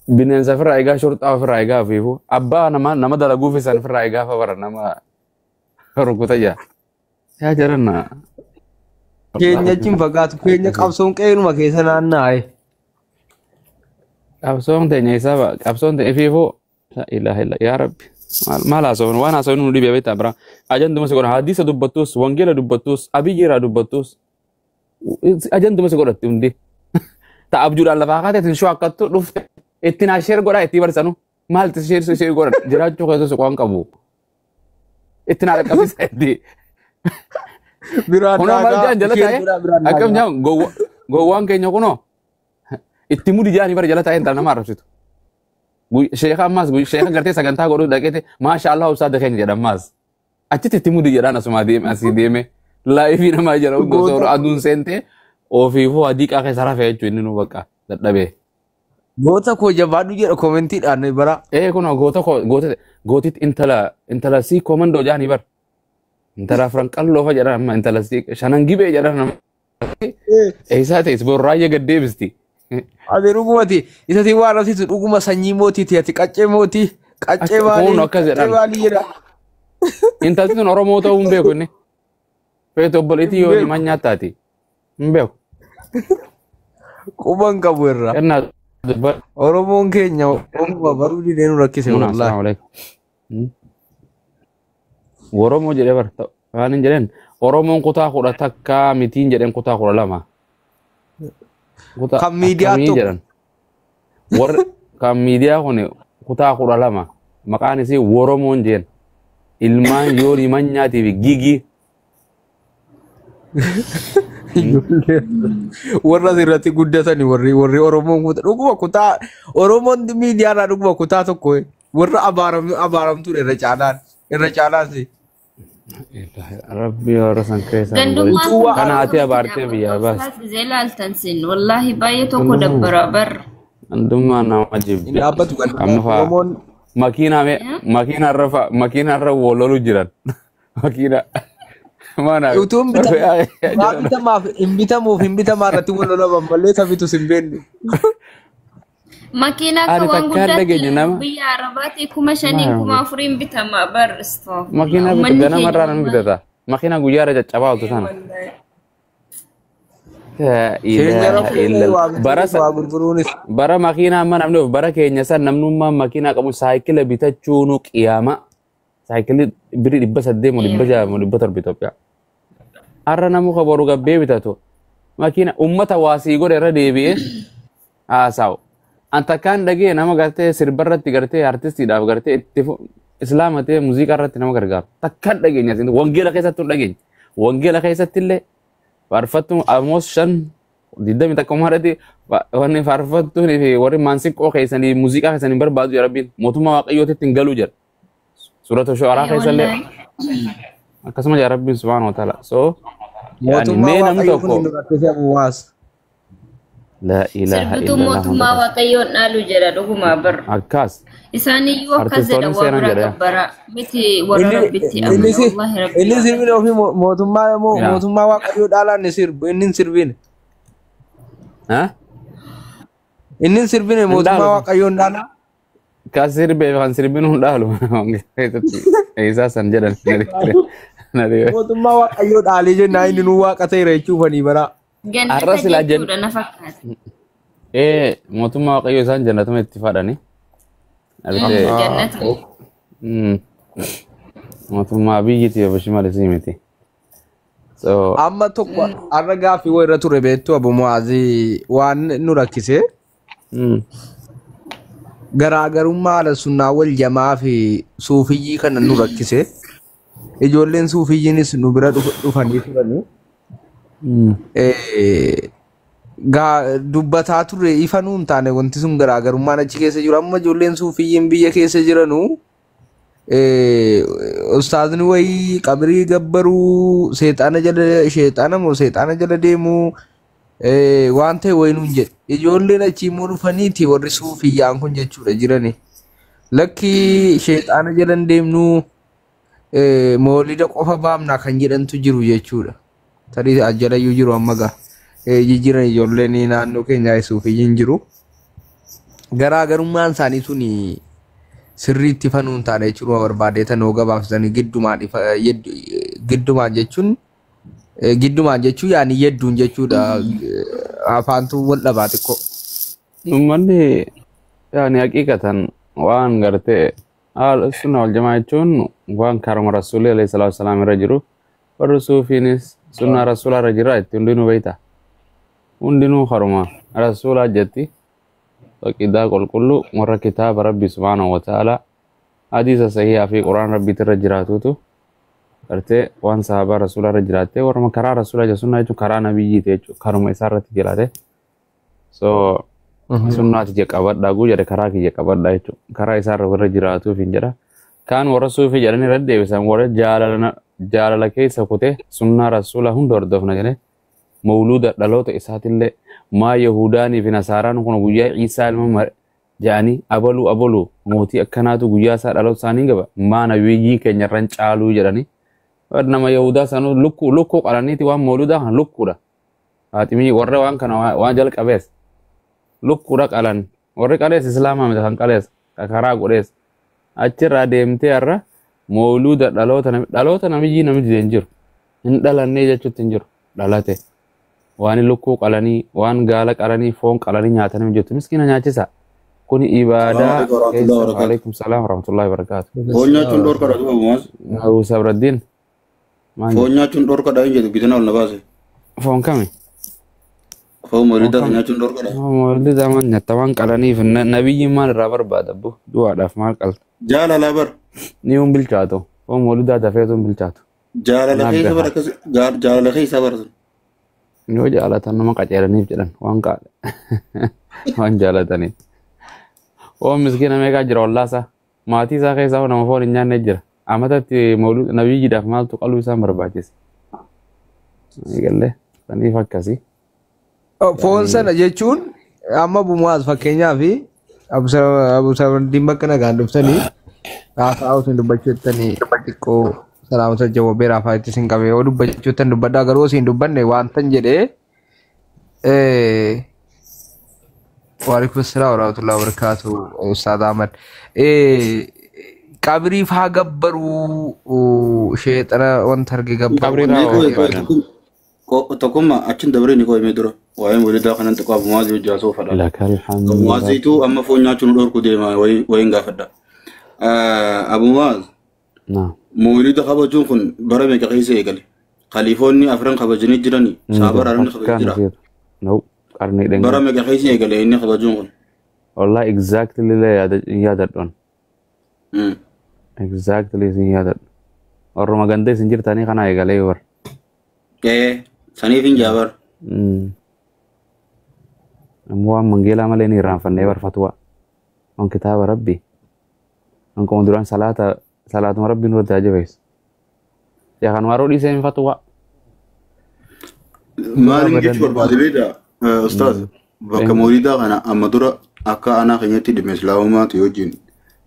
Bineensa ofirraa eegaa, shorxaa ofirraa eegaa, ofiifu abbaa nama nama dalaguuf isaan ofirraa eegaa fa bara nama rukuta jaa. Yaa jaranna. Keenya achiin fagaatu, keenya qabsoon qeenuma keessa naanna'e. Qabsoon teenya isaa, qabsoon teenya ifiifuu, la ilaha illa yaa rabbi. Maal haasofnu? Waan haasofnu nu dhibee beektaa bira. Ajanduma si godhan, hadiisa dubbattus, wangeela dubbattus, abiyyiirraa dubbattus, ajanduma si godhatti hundi. Ta abjuudhaan lafaa kaatee ittiin shoo akkattu dhufte ittiin haa share godhaa, itti barsanu maal itti share share godhan jiraachuu keessatti waan qabu. Ittiin haa dhaqqabsiisa itti. Biraan Kunoo maal daagaa jaan jala isheen taa'ee godhaa biraan akkam daagaa. jaan gowwaan keenya kunoo itti mudi jaanii bara jala taa'ee intala nama arrabsitu. Sheeka ammaas sheeka gartee sagantaa godhuu dhaqeete, maasha Allah ustaada keenya jedha ammaas. Achitti itti mudi jedhaan asumaa deeme, asii deeme live namaa jala hunda osoo Goota aduun seentee ofiifuu hadiiqaa keessa rafee jechuun inni nu bakka dadhabee. Goota koo jabaadhu jedha commentiidhaan bara. Ee, kunoo goota koo, goota gootitti intala sii komandoo jaanii bar. Intala afran qalloo fa jedhan amma, intala sii shanan gibee jedhan amma. Eessaa ta'es borraayya gad deebisti. Ati dhugumati isa si waan arrabsitu dhuguma sanyii mootiiti, ati qaccee mootii qaccee Akka maalii kun akkas qaccee jedhan. Maalii jedha. Intalti sun Oromoo ta'uu hin beeku inni. Feetu obboleettii Hin yoo beeku. himan nyaataati. Hin beeku. Quban qabu irraa. Kennaa dubba. Oromoon keenya Oromuma baruu didee nu rakkise Muna wallaahi. assalaamu alaikum. Oromoo jedhee bar waan hin jedheen, Oromoon kutaa 11 mitiin jedheen, kutaa 12. Kutaa Kan miidiyaa akkamii tokko. jedhan. Warri kan miidiyaa kun kutaa 12 maqaan isii Oromoon jeen. Ilmaan yoo himan nyaatii fi gigii. Warra asirratti guddatani warri Oromoon kutaa dhuguma kutaa Oromoon miidiyaarraa dhuguma kutaa tokko warra abaaramtuudha irra caalaan si. Rabbi warra san keessa hin godhin. Gandummaan Utuu kun waa Kana ati akkamitti abaartee biyyaa dhaabbata? baasti. Ustaas gisee ilaaltan sin wallaahi baay'ee tokko Gandummaa. dabbara bar. Gandummaa nama Hin jibbe. dhaabbatu Amma gandummaan faa Oromoon. makiinaa mee makiinaa irra fa makiinaa irra wal lolu jiran. Makiinaa mana Utuu hin bitamu maa bitamaaf hin bitamuuf hin bitamaa irratti wal lolaman malee tafitus hin beeknu. Makiinaa akka Ani waan takkaan guddaatti dhageenye nama biyya Arabaatti 5,000n 4,000n bitama bar, astaghfirullah. Makiinaa bitu Uummanni ganama keenya irraa namni wallahi. bitata. Makiinaa guyyaa irra caccabaa ooltu sana. Wallahi. La Keenya ilaha rakkoo illallah. waa Bara bituunis waa gurguruunis. Bara makiinaa amma namni of bara keenya san namnummaan makiinaa qabu saayikila bitachuunu qiyaama. Saayikilli birrii 800 moo 600 moo 700 Itoophiyaa. Har'a namu ka boru gabbee bitatu. Makiina ummata waasii godhe irra deebi'ee haasa'u. An takkaan dhagee nama gartee sirba irratti gartee artistiidhaaf gartee itti islaama ta'ee muuziqaa irratti nama gargaaru. Takkaan dhageenya wangeela keessatti hin dhageenye. Wangeela keessatti illee faarfattuun Amoos 5:21 irratti wanni faarfattuun fi warri maansiqoo keessanii muuziqaa keessanii barbaadu jedha, Rabbiin mootummaa waaqayyootitti hin galuu jedha. Suurata Shu'araa Ee, keessa illee wallahi. akkasuma jedha Rabbiin subhaanahu wa ta'ala. So yaani Mootummaa mee namni waaqayyoo kun tokko nu rakkise abuwaas. La ilaha Sirbituun illallah mootummaa Muhammad waaqayyoon dhaalu jedha dhuguma bar. Akkas. Isaan iyyuu akkas jedha Artistoonni waa seenan biraa jedha. gabbara miti warra Inni rabbitti inni amane si wallahi rabbi inni yaa sirbine ofii mootummaa Yaa. mootummaa waaqayyoo dhaalaan ni sirbu, inni hin sirbine. Ha? Inni hin sirbine Hin mootummaa dhaalu. waaqayyoon dhaalaa. Kan sirbee kan sirbinu hin dhaalu. Isaa san jedhan. Mootummaa waaqayyoo dhaalee jennaan inni nu waaqa ta'eera jechuufanii bara. Gannata Har'a silaa jechuudha na fakkaata. Ee, mootummaa waaqayyoo isaan jannatuma itti fadhani. Abitee Jannata. Mootummaa biyyiti ofishi malee miti. So Amma tokko har'a gaaffii wayii irra ture beektu, Abu Mu'aazii, waan nu rakkise garaagarummaa haala sunnaa wal jamaa fi suufiyyii kana nu rakkise. Ijoolleen suufiyyiinis nu bira dhufanii turanii. Dubbataa turre, ifa nuu hin taane wanti sun garaagarummaan achi keessa jiru. Amma ijoolleen suufiyyiin biyya keessa jiranuu ustaazni wayii qabrii gabbaruu, seexaana jala, sheexaana moo seexaana jala deemuu waan ta'e wayii nuun jedhe. Ijoolleen achii immoo dhufaniiti warri suufiyyaan kun jechuudha jirani. Lakki, sheexaana jala hin deemnuu, moolida qofa baamnaa kan jedhantu jiru jechuudha. Tarii ajjalayyuu jiru amma gaa. Jijjiiran ijoolleen naannoo keenyaa suufiyyiin jiru. Garaagarummaan isaanii suni sirriitti fanuu hin taane jechuudha barbaadeetan hoo gabaabsanii giddumaan giddumaan jechuun giddumaan jechuun yaani yedduun jechuudha afaantu wal dhabaa xiqqoo. Uummanni yaani haqiiqatan waan gartee haala sunna wal jamaa jechuun waan karuma rasuulii alayhi salaatu wasalaam irra jiru warri suufiinis sunna rasuulaa irra jira itti hundinuu beekta. Hundinuu karuma rasuulaa jetti aqiidaa qulqulluu warra kitaaba rabbi subhaanahu wa ta'ala hadiisa sahihaa fi quraan rabbiitti irra jiraatutu gartee waan sahabaa rasuulaa irra jiraatte warra karaa rasuulaa jechuun sunnaa jechuun karaa nabiyyiiti jechuudha karuma isaa irratti jiraate. So sunnaati je qabadhaa guu jedhe karaa kiyya qabadhaa jechuudha karaa isaa irra warra jiraatuuf hin jedha. Kaan warra suufii jedhanii irra deebisan warra jaalala keessa kutee sunnaa rasuulaa hunda hordofna jedhee mawluuda dhaloota isaatillee maa Yahudaanii fi Nasaaraan kun guyyaa Iisaa ilma jedhanii abaluu abaluu mootii akkanaatu guyyaa isaa dhaloota isaanii qaba maa nabiyyii keenya irraan caaluu jedhanii nama Yahudaa sanuu lukkuu lukkuu qalaniiti waan mawluudaa kana lukkuudha. Faaximii warra waan kana waan jalqabees lukkuudha qalan warri qalees islaamaa miti kan qalees karaa godhees achirraa deemtee har'a mawluuda dhaloota namiyyii namni didee hin jiru hin dhalannee jechuutti hin jiru dhalate. Waan lukkuu qalanii waan gaala qalanii foon qalanii nyaatanii hojjetu miskiina nyaachisa. Kuni ibaadaa keessa waalaikum salaam warahmatullahi wabarakaatu. Foon nyaachuun dhorkadha duuba Muwaaz. Abu Sabraddiin. Foon nyaachuun dhorkadha hin jedhu bitan ol na baase. Foon kami? Foon mawlidaa nyaachuun dhorkadha. Foon mawlidaa maal nyaata waan qalaniif nabiyyiin maal irraa barbaada abbo du'aadhaaf maal qalta. Jaalala bar. Ni hun bilchaatu foon mawlidaa dafeetu hin bilchaatu. Jaalala keessa bara akkas jaalala keessa bara. Yoo jaalatan nama qaceelaniif jedhan waan qaale waan jaalataniif. Foon miskiina meeqaa jira ollaasaa maatii isaa keessaa nama foon hin nyaanne jira. Amatatti nabiyyiidhaaf maaltu qaluu isaan barbaachise. Eegallee saniif akkasii. Foon sana jechuun amma Muwaaz fakkeenyaaf Abu Sabraddiin bakka nagaan dhuftanii haasaa osoo hin dubbachuuttanii xiqqoo salaamata jawwabee raafaa itti sin qabee yoo dubbachuuttan dubbadhaa garuu osoo hin dubbanne waantan jedhee waalaikum salaam warahmatullahi wabarakatuh Ustaaz Ahmad. Qabriif haa gabbaruu sheexana wanta arge gabbaruu. Tokkummaa achiin dabaree ni qo'amee dura waa'ee mawlidaa kanan xiqqoo Abu Muwaazii hojii haasa'uu fadha. Lakal Abu Muwaaziitu amma foon nyaachuun nu dhorku deema wayiin gaafadha. Abu Muwaaz mawlida kabajuun kun bara meeqa keessa eegale? Khaliifonni afran kabajanii jiranii sahaaba raarni kabajanii jira. Bara meeqa keessa eegale inni kabajuun kun? Wallahi exactly la yaadadhoon. Exactly isin yaadadhu. Warruma ganda isin jirtanii kana eegalee war. Saniif hin jaabar. Ammoo waan mangeelaa malee ni irraanfannee barfatuwa. Waan kitaaba rabbi. Waan kuma duraan salaata salaatuma rabbi nurratti ajabeessu. Yaa kan waaroo dhiisee hin fatuwa. Maaliin jechuu barbaade beektaa ustaaz bakka mawlidaa kana amma dura akka aanaa keenyatti dhimma islaamummaati wajjin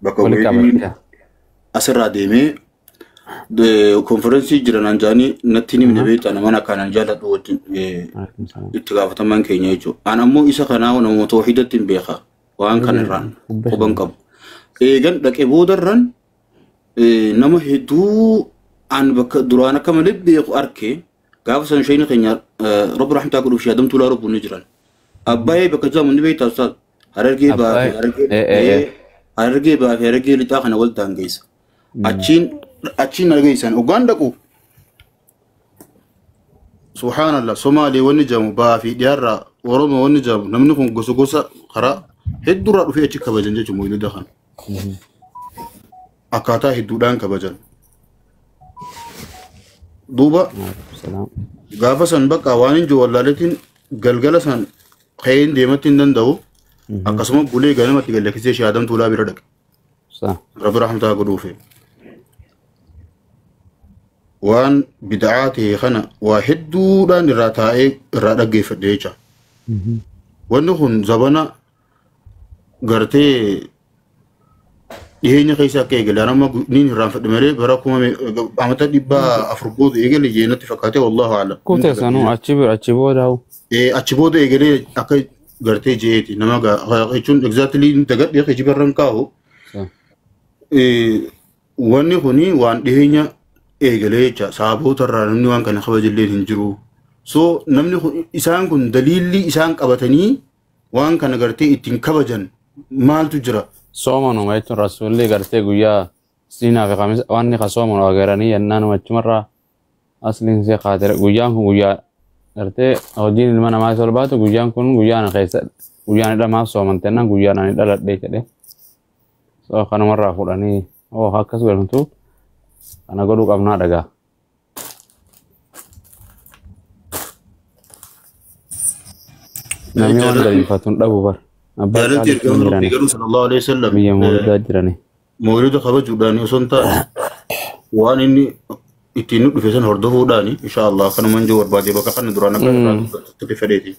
bakka mawlidiin asirraa deemee konferensii jiran anjaanii natti himne beektaa namaan akkaan jaalladhu wajjin itti gaafatamaan keenya jechuudha. An ammoo isa kanaa namoota wahiidatti hin beeka waan kanarraan quban qabu. Eegan dhaqee boodarran nama hedduu an bakka duraan akka malee beeku arke gaafa san shayni keenya rabbi rahmataa godhuuf shaadamtuu laa rabbu ni jiran. Abbaayee bakka jedhamu ni beektaa ustaaz Harargee baa fi Harargee baa fi Harargee lixaa kana wal daangeessa. Achiin argeessan ogaan dhaqu subhaanallah Somaalee wanni jedhamu baa fi dhiyaarraa Oromoo wanni jedhamu namni kun gosa gosa karaa hedduurraa dhufee achi kabajan jechuudha mawlida kana. Akkaataa hedduudhaan kabajan. Duuba gaafa san bakka waan hin jiru wallaaleetiin galgala san ka'een deematti hin danda'u akkasuma bulee ganamatti gallakkisee shaadamtuu laa bira dhaqe. Rabbi rahmataa godhuufi. Waan bid'aa ta'e kana waa hedduudhaan irraa taa'ee irraa dhaggeeffadhe jecha. Wanni kun zabana gartee dhiyeenya keessa akka eegale amma niin irraanfadhe malee bara kuma amata 400 booda eegale jeenatti fakkaate wallahu a'lam. Kutee sanuu achi booda hoo? Achi booda eegalee akka Gartee je'eeti nama jechuun exactly dagadhee kijibarran kaa'u. Wanni kuni waan dhiheenya eegalee jecha sahaboota irraa namni waan kana kabajallee hin jiru. So namni kun isaan kun daliilli isaan qabatanii waan kana gartee ittiin kabajan maaltu jira? Soomanuma jechuun rasuulli gartee guyyaa siinaa fi kamisa waan inni ka soomanu agaranii yennaan achumarraa asliin see qaatire guyyaan kun guyyaa gartee hojiin ilma namaa isa ol baatu guyyaan kun guyyaan keessa guyyaan dhamaaf soomante jennaan guyyaan ani dhaladhee jedhe. So kanumarraa fuudhanii oo akkas godhamtu kana godhuu qabnaa dhagaa. Namni waan daliilfatu hin dhabu bar. Abbaa Jaalalti caalutti hin ergama Rabbii jirani. garuu sallallahu alaihi wasallam Biyya mawlidaa jirani. mawlida kabajuudhaan osoo hin taane waan inni ittiin nu dhufe san hordofuudhaan insha Allah kanumaan jiru barbaade bakka kana duraan akka irraa dubbatutti fedheeti.